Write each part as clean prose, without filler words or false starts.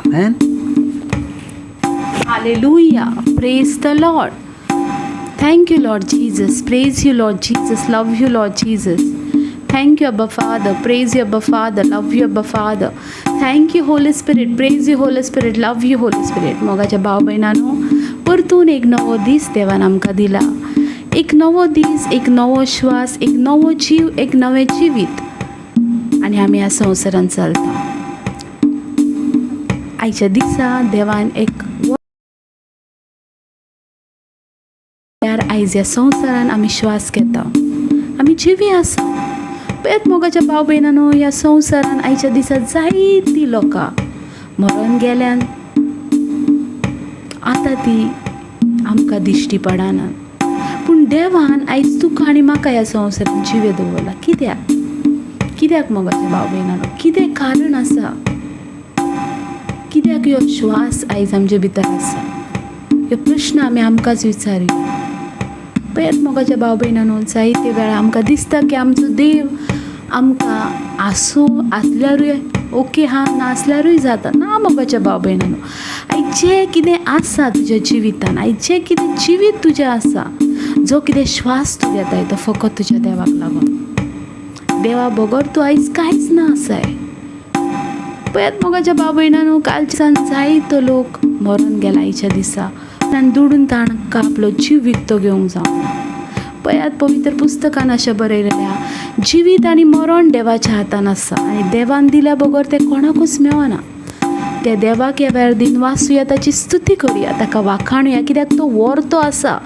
Amen. Hallelujah. Praise the Lord. Thank you, Lord Jesus. Praise you, Lord Jesus. Love you, Lord Jesus. Thank you, Abba Father. Praise you, Abba Father. Love you, Abba Father. Thank you, Holy Spirit. Praise you, Holy Spirit. Love you, Holy Spirit. मोगाच्या भाव भयणानो, परतून एक नवो दीस देवान आमकां दिला. एक नवो दीस, एक नवो श्वास, एक नवो जीव, एक नवें जिवीत आनी आमी ह्या संवसारांत चलता. आयच्या दिसा देवान एक आयज ह्या संवसारान आमी श्वास घेता, आमी जिवी आसा. पळयात मोगाच्या भाव भयणानो, ह्या संवसारान आयच्या दिसा जायतीं लोकां मरोन गेल्यान, आतां ती आमकां दिश्टी पडना. पूण देवान आयज तुका आनी म्हाका ह्या संवसारान जिवे दवरला. कित्याक? कित्याक मोगाच्या भाव भयणानो? कितें कारण आसा? कित्याक ह्यो श्वास आयज आमचे भितर आसा? ह्यो प्रश्न आमी आमकांच विचारुया. पळयात मोगाच्या भाव भयणानो, जायते वेळार आमकां दिसता की आमचो देव आमकां आसूं आसल्यारूय ओके हा, नासल्यारूय जाता. ना मोगाच्या भाव भयणानो, आयज जें कितें आसा तुज्या जिवितान, आयज जें कितें जिवीत तुजें आसा, जो कितें श्वास तूं घेताय तो फकत तुज्या देवाक लागून. देवा बगर तूं आयज कांयच ना आसाय. पळयात मोगाच्या भाव भयणानो, कालच्यान जायतो लोक मरोन गेला आयच्या दिसा आनी दुडून तांकां आपलो जीव विकतो घेवंक जावना. पळयात, पवित्र पुस्तकान अशें बरयलेलें आहा, जिवीत आनी मरण देवाच्या हातान आसा आनी देवान दिल्या बगर तें कोणाकूच मेळना. त्या देवाक ह्या वेळार दिनवासुया, ताची स्तुती करुया, ताका वाखाणुया, कित्याक तो वर्तो आसा,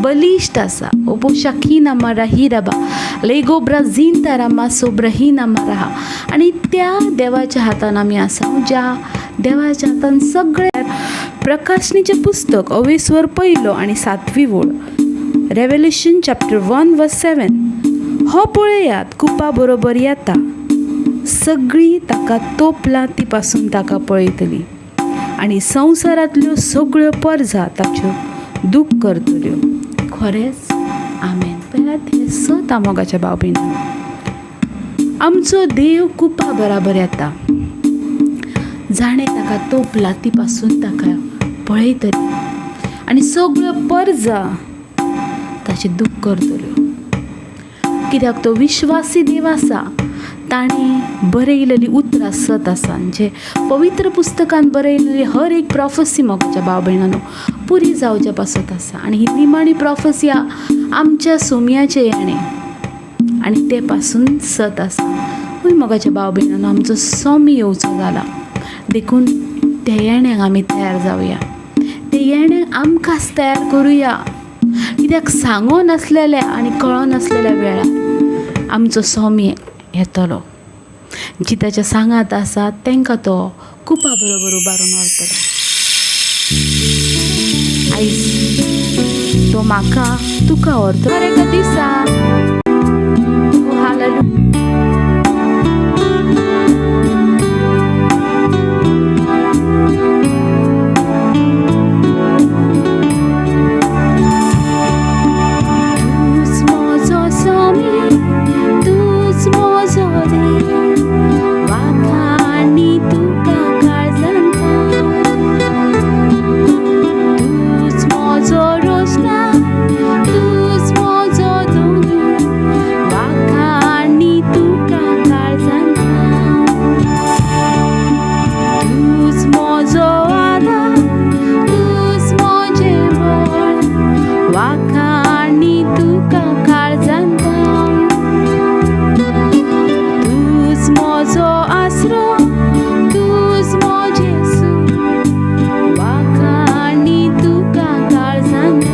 बलिश्ट आसा. ओपोशाखीना मराहिराबा लेगो ब्राझीन तारामा सोब्रहीना मराहा. आनी त्या देवाच्या हातान आमी आसा, ज्या देवाच्या हातान सगळे. प्रकाशनीचें पुस्तक अवेस्वर पयलो आनी सातवी वळ, रेवल्युशन चॅप्टर 1 वर्स 7. हो पळयात, कुपा बरोबर येता, सगळीं ताका तोपलां ती पासून ताका पळयतली आनी संवसारांतल्यो सगळ्यो परजा ताच्यो दूख करतल्यो. खरेंच, आमेन. पळयात, हें सत मोगाच्या भाव भयणानो, आमचो देव कुपा बराबर येता. जाणें ताका तोपलां ती पासून ताका पळयतली आनी सगळ्यो परजा ताचें दूख करतल्यो, कित्याक तो विश्वासी देव आसा. ताणें बरयलेली उतरां सत आसा. जे पवित्र पुस्तकान बरयलेली हर एक प्रोफसी मोगाच्या भाव भयणानो पुरी जावच्या पासत आसा. आनी ही निमाणी प्रोफसी आमच्या सोमयाचें येणें आनी ते पासून सत आसा. हय मोगाच्या भाव भयणानो, आमचो सोमी येवचो जाला, देखून त्या येण्याक आमी तयार जावया, ते येण्याक आमकांच तयार करुया. कित्याक सांगो नासलेल्या आनी कळो नासलेल्या वेळार आमचो सोमी येतलो. जी ताच्या सांगात आसा तांकां तो कुपा बरोबर उबारून व्हरतलो. आयज तो म्हाका तुका व्हरतलो हर एका दिसा. हालेलुया. तूच म्हजो स्वामी, तूच म्हजो देव, वाखाणी तुका काळजांत. तूच म्हजो रोशना, तूच म्हजो धनी, वाखाणी तुका काळजांत. तूच म्हजो आदार, तूच म्हजें बळ, वाखाणी तुका काळजांत. तूच म्हजो आसरो, तूच म्हजें सूख, वाखाणी तुका काळजांत.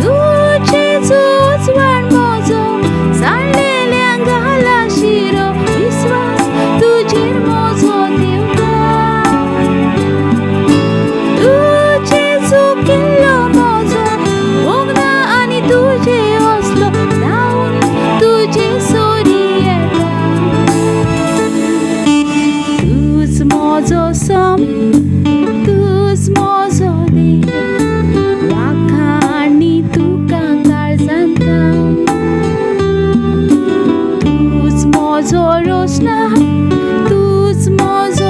तुजेच उजवाड म्हजो सांडलेल्या घाला शिरो, विस्वास तुजेर म्हजो देवता. तुजेच किल्लो म्हजो भोगना आनी तुजे असलो धांवून तुजे सोरी येता. तूच म्हजो स्वामी, तूच म्हजो देव, वाखाणी तुका काळजांत. तूच म्हजो रोशना, तूच म्हजो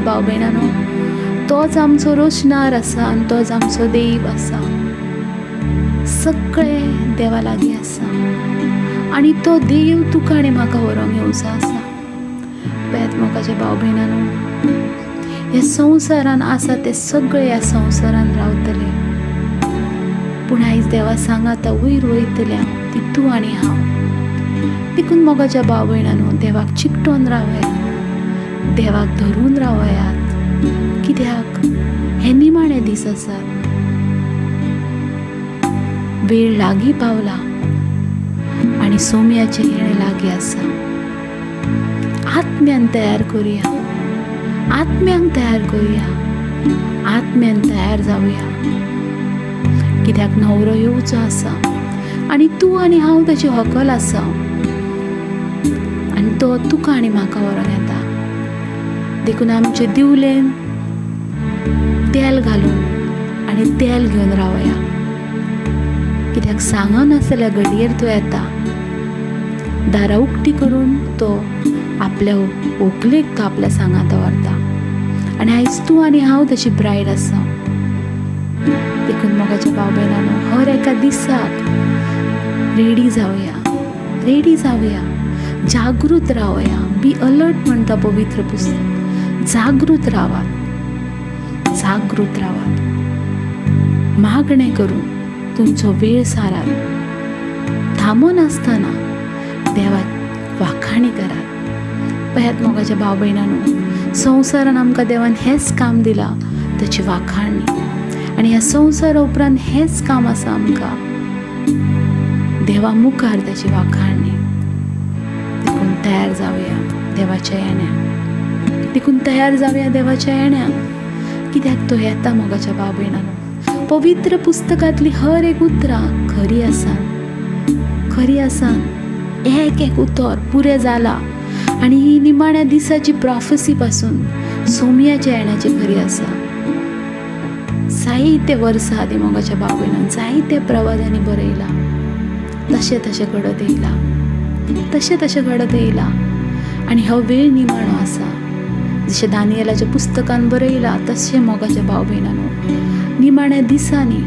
भाव भयणांनो, तोच आमचो रोशणार आसा आनी तोच आमचो देव आसा. सगळें देवा लागीं आसा आनी तो देव तुका आनी म्हाका व्हरोंक येवचो आसा. पळयात मोगाच्या भाव भयणांनो, ह्या संवसारान आसा ते सगळे ह्या संवसारान रावतले, पूण आयज देवा सांगाता वयर वयतले हांव, ती तूं आनी हांव. देखून मोगाच्या भाव भयणांनो, देवाक चिकटोन रावया, देवाक धरून रावयात, कित्याक हे निमाणे दीस आसात. वेळ लागीं पावला आनी सोम्याचें येणें लागीं आसा. आत्म्यान तयार करुया, आत्म्यांक तयार करुया, आत्म्यान तयार जावया, कित्याक न्हवरो येवचो आसा आनी तूं आनी हांव ताची हकल आसा आनी तो तुका आनी म्हाका व्हरोन येता. देखून आमचे दिवलेन तेल घालून आनी तेल घेवन रावया, कित्याक सांगनासल्या घडयेर तो येता. दारां उक्ती करून तो आपल्या व्हंकलेक तो आपल्या सांगाता व्हरता आनी आयज तूं आनी हांव ताची ब्रायड आसा. देखून मोगाच्या भाव भयणांनो, हर एका दिसाक रेडी जावया, रेडी जावया, जागृत रावया. बी अलर्ट म्हणटा पवित्र पुस्तक. जागृत रावात, जागृत रावात, मागणें करून तुमचो वेळ सारात, थांबनासतना देवाक वाखाणी करात. पळयात मोगाच्या भाव भयणांनो, संवसारान आमकां देवान हेंच काम दिलां, ताची वाखाणी. आनी ह्या संवसारा उपरांत हेंच काम आसा आमकां, देवा मुखार ताची वाखाणी. देखून तयार जावया देवाच्या येण्याक, देखून तयार जावया देवाच्या येण्याक, कित्याक तो येता. मोगाच्या भाव भयणांनो, पवित्र पुस्तकांतली हर एक उतरां खरी आसा, खरी आसा. एक एक उतर पुरें जाला आनी ही निमाण्या दिसाची प्रॉफसी पासून सोमयाच्या येण्याची खरी आसा. जायते वर्सां आदीं मोगाच्या भाव भयणान जायते प्रवादांनी बरयलां, तशें तशें घडत येयलां, तशें तशें घडत येयलां. आनी हो वेळ निमाणो आसा, जशें दानियलाच्या पुस्तकान बरयलां तशें मोगाच्या भाव भयणानो, निमाण्या दिसांनी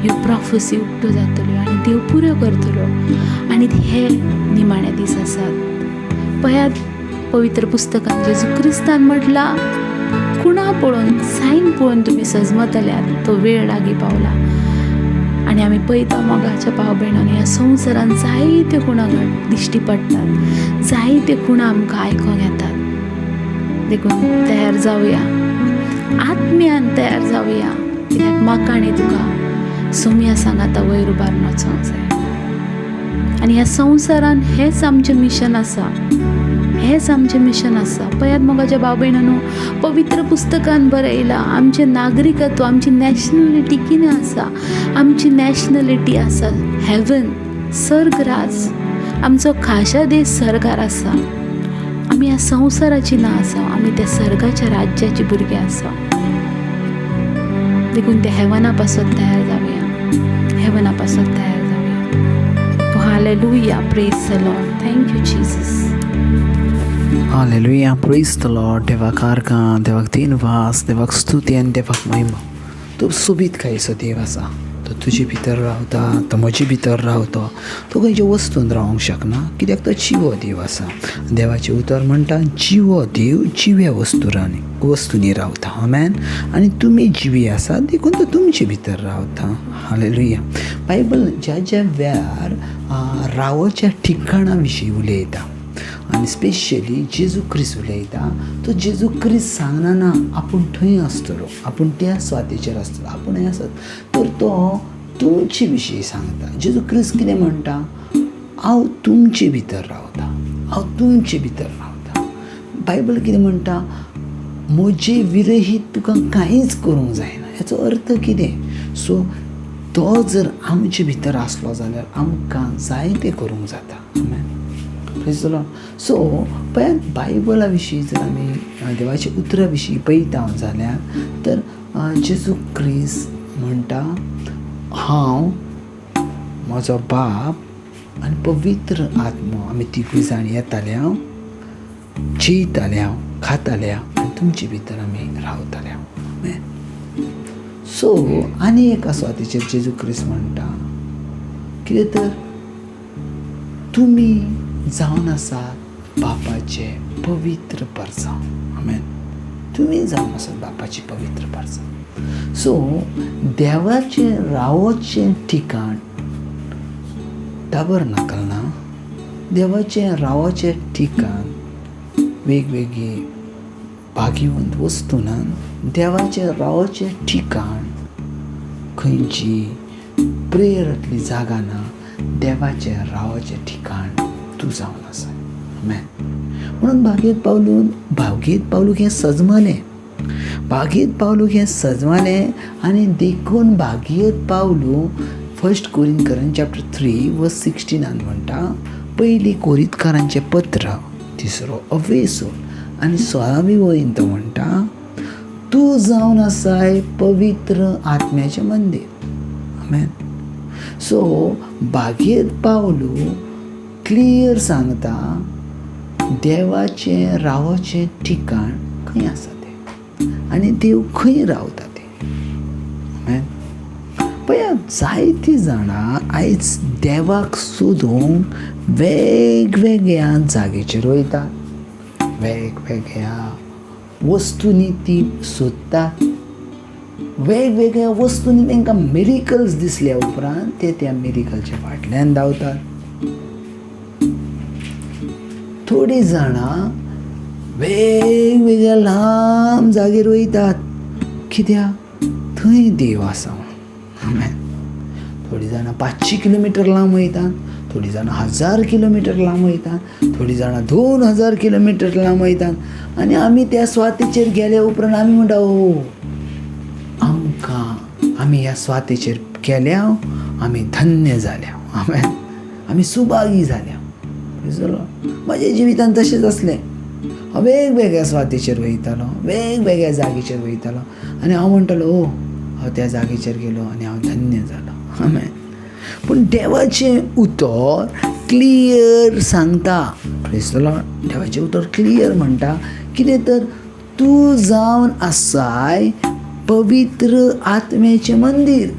ह्यो प्रॉफसी उक्त्यो जातल्यो आनी देव पुऱ्यो करतलो. आनी हे निमाणे दीस आसात. पळयात पवित्र पुस्तकान जेजू क्रिस्तान म्हटलां, खुणा पळोवन, सायन पळोवन तुमी सजमतल्यात, तो वेळ लागीं पावला. आनी आमी पळयता मोगाच्या भाव भयणांनी, ह्या संवसारान जायत्यो खुणा दिश्टी पडटात, जायत्यो खुणा आमकां आयकोंक येतात. देखून तयार जावया, आत्म्यान तयार जावया, कित्याक म्हाका आनी तुका सोमया सांगाता वयर उबारून वचोंक जाय. आनी ह्या संवसारान हेंच आमचें मिशन आसा, हेंच आमचें मिशन आसा. पळयात मोगाच्या भाव भयणांनो, पवित्र पुस्तकान बरयलां, आमचें नागरिकत्व, आमची नॅशनलिटी कितें आसा? आमची नॅशनलिटी आसा हेवन, सर्गराज. आमचो खाशा देश सर्गार आसा. आमी ह्या संवसाराची ना आसा, आमी त्या सर्गाच्या राज्याची भुरगीं आसा. देखून त्या हेवना पासत तयार जावया, हेवना पासत तयार जावया. Hallelujah, praise the Lord, thank you Jesus. Hallelujah, praise the Lord. देवाक आर्गां, देवाक दिनवास, देवाक स्तुती आनी देवाक महिमा. तो सोबीत कायसो देव आसा, तो तुजे भितर रावता, तो म्हजे भितर रावता. तो खंयच्या वस्तून रावंक शकना, कित्याक तो जिवो देव आसा. देवाचें उतर म्हणटा, जिवो देव जिव्या वस्तुरांनी वस्तूंनी रावता. आमेन. आनी तुमी जिवी आसा देखून तो तुमचे भितर रावता. हालेलुया. बायबल ज्या ज्या वेळार रावच्या ठिकाणा विशीं उलयता आनी स्पेशली जेजू क्रिस्त उलयता, तो जेजू क्रिस्त सांगना ना आपूण थंय आसतलो, आपूण त्या सुवातेचेर आसतलो, आपूण हें आसत, तर तो तुमचे विशीं सांगता. जेजू क्रिस्त कितें म्हणटा? हांव तुमचे भितर रावता, हांव तुमचे भितर रावता. बायबल कितें म्हणटा? म्हजे विरहीत तुका कांयच करूंक जायना. हेचो अर्थ कितें? सो तो जर आमचे भितर आसलो जाल्यार आमकां जायतें करूंक जाता. आमेन, प्रेज the Lord. सो पळयात, बायबला विशीं जर आमी देवाच्या उतरा विशीं पळयता जाल्यार तर जेजू क्रिस्त म्हणटा, हांव, म्हजो बाप आनी पवित्र आत्मो, आमी तिगूय जाण येताले, हांव जेयताले, हांव खाताले आनी तुमचे भितर आमी रावतले. आमेन. सो आनी एक आसा तेचेर जेजू क्रिस्त म्हणटा कितें तर तुमी जावन आसात बापाचे पवित्र परसांव. आमेन. तुमी जावन आसात बापाचे पवित्र परसांव. सो देवाचें रावचें ठिकाण टाबरनाकल ना, देवाचें रावचें ठिकाण वेगवेगळी भाग्यवंत वस्तू ना, देवाचें रावचें ठिकाण खंयची प्रेयरांतली जागा ना, देवाचें रावचें ठिकाण तूं जावन आसा. आमेन. म्हणून भागीत पावलून भागीत पावलूक हें सजमलें, भागीत पावलूक हें सजमलें आनी देखून भागीत पावलू 1 कोरिंथकरां चॅप्टर 3 वर्स 16 म्हणटा, पयली कोरिंथकारांचें पत्र 3 अवेसो आनी 16वी वळीन तो म्हणटा, तूं जावन आसाय पवित्र आत्म्याचें मंदीर. आमेन. सो भागीत पावलू क्लियर सांगता देवाचें रावचें ठिकाण खंय आसा तें आनी देव खंय रावता तें. आमेन. पळया जायतीं जाणां आयज देवाक सोदूंक वेगवेगळ्या जागेचेर वयतात, वेगवेगळ्या वस्तूंनी ती सोदतात, वेगवेगळ्या वस्तूंनी तांकां मिरिकल्स दिसल्या उपरांत ते त्या मिरिकलच्या फाटल्यान धांवतात. थोडीं जाणां वेगवेगळ्या लांब जागेर वयतात कित्याक थंय देव आसा म्हणून. आमेन. थोडीं जाणां 500 किलोमिटर लांब वयतात, थोडीं जाणां 1000 किलोमिटर लांब वयतात, थोडीं जाणां 2000 किलोमिटर लांब वयतात आनी आमी त्या स्वातेचेर गेले उपरांत आमी म्हणटा, ओ आमकां आमी ह्या स्वातेचेर गेल्या, आमी धन्य जाल्या. आमेन. आमी सुभागी जाल्या. म्हज्या जिवितान तशेंच आसलें. हांव वेगवेगळ्या स्वातेचेर वयतालो, वेगवेगळ्या जागेचेर वयतालो आनी हांव म्हणटालो, ओ हांव त्या जागेचेर गेलो आनी हांव धन्य जालो. आमेन. पूण देवाचें उतर क्लियर सांगता. प्रेज the Lord. देवाचें उतर क्लियर म्हणटा कितें तर तूं जावन आसाय पवित्र आत्म्याचें मंदीर.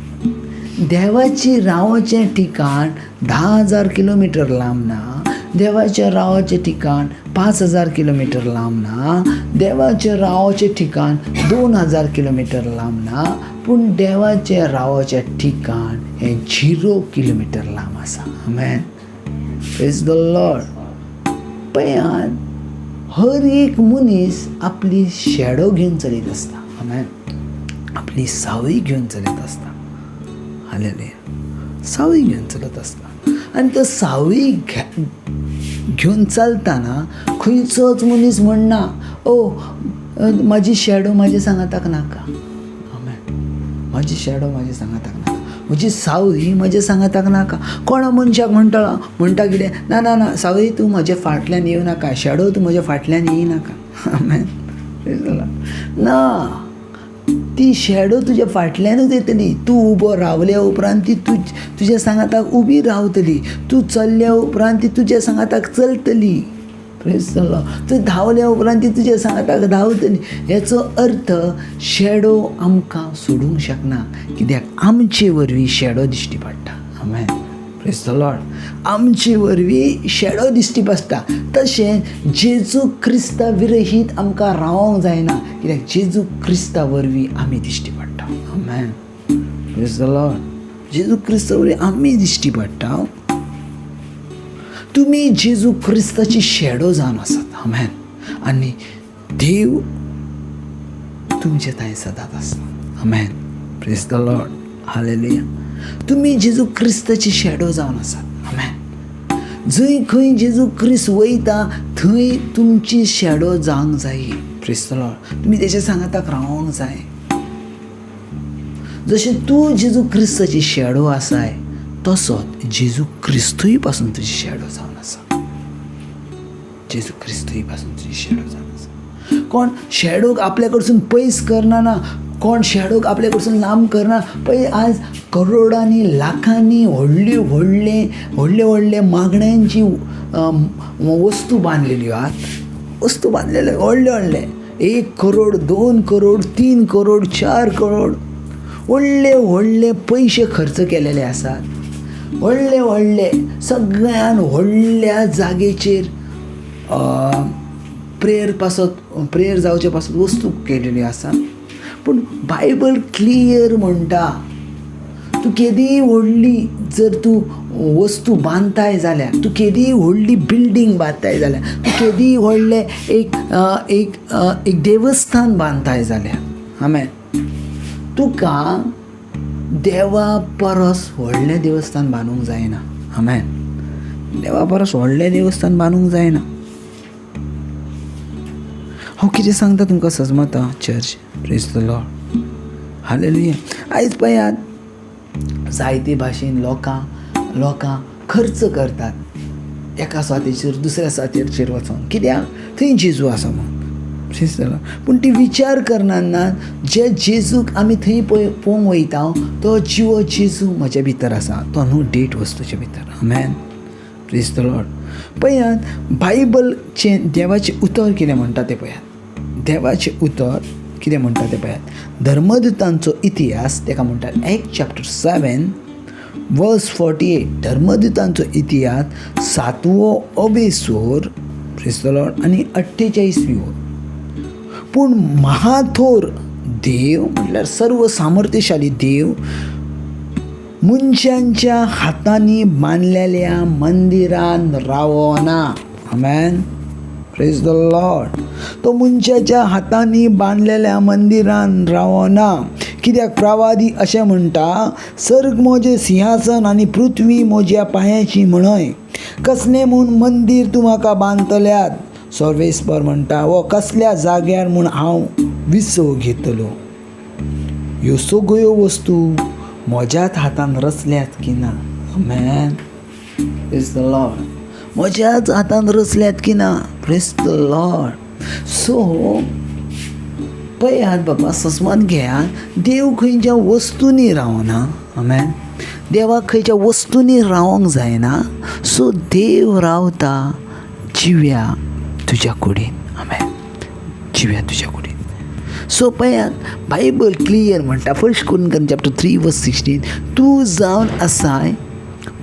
देवाची रावचें ठिकाण 10,000 किलोमिटर लांब ना, देवाचें रावचें ठिकाण 5,000 किलोमिटर लांब ना, देवाचें रावचें ठिकाण 2,000 किलोमिटर लांब ना, पूण देवाचें रावचें ठिकाण हें 0 किलोमिटर लांब आसा. आमेन. Praise the Lord. पळयात हर एक मनीस आपली शेडो घेवन चलीत आसता. आमेन. आपली सावळी घेवन चलत आसता. हालेलुया. सावळी घेवन चलत आसता आनी तो सावळी घेवन चलतना खंयचोच मनीस म्हणना, ओ म्हाजी शेडो म्हाजे सांगाताक नाका. आमेन. म्हाजी शेडो म्हाजे सांगाताक नाका, म्हजी सावळी म्हज्या सांगाताक नाका. कोणा मनशाक म्हणटलो म्हणटा कितें, ना ना ना सावळी तूं म्हज्या फाटल्यान येवं नाका, शेडो तूं म्हज्या फाटल्यान येय नाका. आमेन. ना, ती शेडो तुज्या फाटल्यानूच येतली. तूं उबो रावल्या उपरांत ती तुज्या सांगाताक उबी रावतली, तूं चल्ल्या उपरांत ती तुज्या सांगाताक चलतली. प्रेज the Lord. तूं धांवल्या उपरांत ती तुज्या सांगाताक धांवतली. हेचो अर्थ शेडो आमकां सोडूंक शकना, कित्याक आमचे वरवीं शेडो दिश्टी पडटा. आमेन. Praise the Lord. आमचे वरवीं शेडो दिश्टी पडटा. तशें जेजू क्रिस्ता विरहीत आमकां रावोंक जायना, कित्याक जेजू क्रिस्ता वरवीं आमी दिश्टी पडटा. आमेन. Praise the Lord. जेजू क्रिस्ता वरवीं आमी दिश्टी पडटा. तुमी जेजू क्रिस्ताची शेडो जावन आसात. आमेन. आनी देव तुमचे थंय सदांच आसता. आमेन. Praise the Lord. Hallelujah. तुमी जेजू क्रिस्ताची शेडो जावन आसात. आमेन. जंय खंय जेजू क्रिस्त वयता थंय तुमची शेडो जावंक जाय. Praise the Lord. तुमी तेच्या सांगाताक रावोंक जाय. जशें तूं जेजू क्रिस्ताची शेडो आसाय तसोच जेजू क्रिस्तूय पासून तुजी शेडो जावन आसा. जेजू क्रिस्तूय पासून तुजी शेडो जावन आसा. कोण शेडोक आपल्या कडसून पयस करना ना, कोण शेडोक आपल्या कडसून लांब करना. पळय आज करोडांनी लाखांनी व्हडले व्हडले व्हडले व्हडले मागण्यांची वस्तू बांदलेल्यो आहात, वस्तू बांदलेल्यो व्हडले व्हडले. 1 करोड, 2 करोड, 3 करोड, 4 करोड व्हडले व्हडले पयशे खर्च केलेले आसात. व्हडले व्हडले सगळ्यान व्हडल्या जागेचेर प्रेयर पासत, प्रेयर जावचे पासत वस्तू केलेली आसा. पूण बायबल क्लियर म्हणटा, तूं केदीय व्हडली जर तूं वस्तू बांदताय जाल्यार, तूं केदीय व्हडली बिल्डींग बांदताय जाल्यार, तूं केदीय व्हडलें एक एक एक देवस्थान बांदताय जाल्यार, आमेन, तुका देवा परस व्हडलें देवस्थान बांदूंक जायना. आमेन. देवा परस व्हडलें देवस्थान बांदूंक जायना. हांव कितें सांगता तुमकां सजमता church. Praise the Lord, hallelujah. आयज पळयात जायते भाशेन लोकां खर्च करतात एका स्वातेचेर दुसऱ्या स्वातेचेर वचोन, कित्याक थंय जेजू आसा म्हूण. Praise the Lord. पूण ती विचार करना जे जेजूक आमी थंय पळोवंक वयता तो जिवो जेजू म्हज्या भितर आसा, तो न्हू डेट वस्तूच्या भितर. आमेन. Praise the Lord. पळयात बायबलचें देवाचें उतर कितें म्हणटा तें पळयात. देवाचें उतर कितें म्हणटा तें पळयात. धर्मदूतांचो इतिहास तेका म्हणटात 1 चॅप्टर 7 वर्स 48. धर्मदूतांचो इतिहास 7वो अबेसोर, प्रेज the Lord, आनी 48वी ओर. पूण महाथोर देव म्हटल्यार सर्व सामर्थ्यशाली देव मनशांच्या हातांनी बांदलेल्या मंदिरान रावना. आमेन. Praise the Lord. तो मनशाच्या हातांनी बांदलेल्या मंदिरान रावना. कित्याक प्रवादी अशें म्हणटा, सर्ग म्हजें सिंहासन आनी पृथ्वी म्हज्या पांयाची म्हणय, कसलें म्हूण मंदीर तूं म्हाका बांदतल्यात? सर्वेस्पर म्हणटा, वो कसल्या जाग्यार म्हूण हांव विसव घेतलो? ह्यो सगळ्यो वस्तू म्हज्याच हातान रचल्यात की ना? आमेन. Praise the Lord. म्हज्याच हातान रचल्यात की ना? Praise the Lord. सो पळयात बाबा, सस्मान घेयात, देव खंयच्या वस्तूंनी रावना. आमेन. देवाक खंयच्या वस्तूंनी रावंक जायना. सो देव रावता जिव्या तुज्या कुडीन. आमेन. जिव्या तुज्या कुडीन. सो पळयात बायबल क्लियर म्हणटा, 1 कोरिंथियन चॅप्टर 3 वर्स 16, तूं जावन आसाय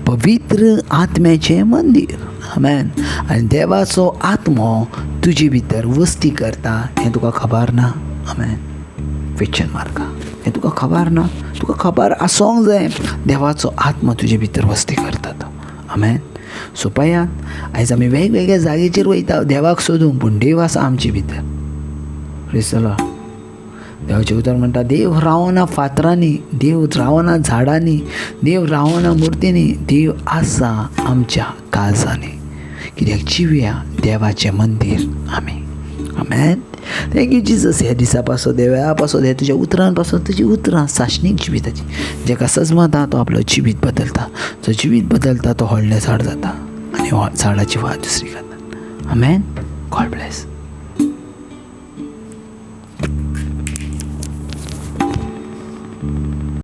पवित्र आत्म्याचें मंदीर. आमेन. आनी देवाचो आत्मो तुजे भितर वस्ती करता हें तुका खबर ना? आमेन. क्वेश्चन मार्का. हें तुका खबर ना? तुका खबर आसूंक जाय देवाचो आत्मो तुजे भितर वस्ती करता तो. आमेन. सो पळयात आयज आमी वेगवेगळ्या जागेचेर वयता देवाक सोदूंक, पूण देव आसा आमचे भितर. Praise the Lord. देवाचें उतर म्हणटा, देव रावना फातरांनी, देव रावना झाडांनी, देव रावना मुर्तींनी, देव आसा आमच्या काळजांनी. कित्याक जिव्या देवाचें मंदीर आमी. आमेन. Thank you Jesus. ह्या दिसा पासत, ह्या वेळा पासत, ह्या तुज्या उतरां पासत, तुजी उतरां साशनीक जिविताची, जेका सजमता तो आपलो जिवीत बदलता, जो जिवीत बदलता तो व्हडलें झाड जाता आनी झाडाची वाट दुसरी खाता. आमेन. God bless.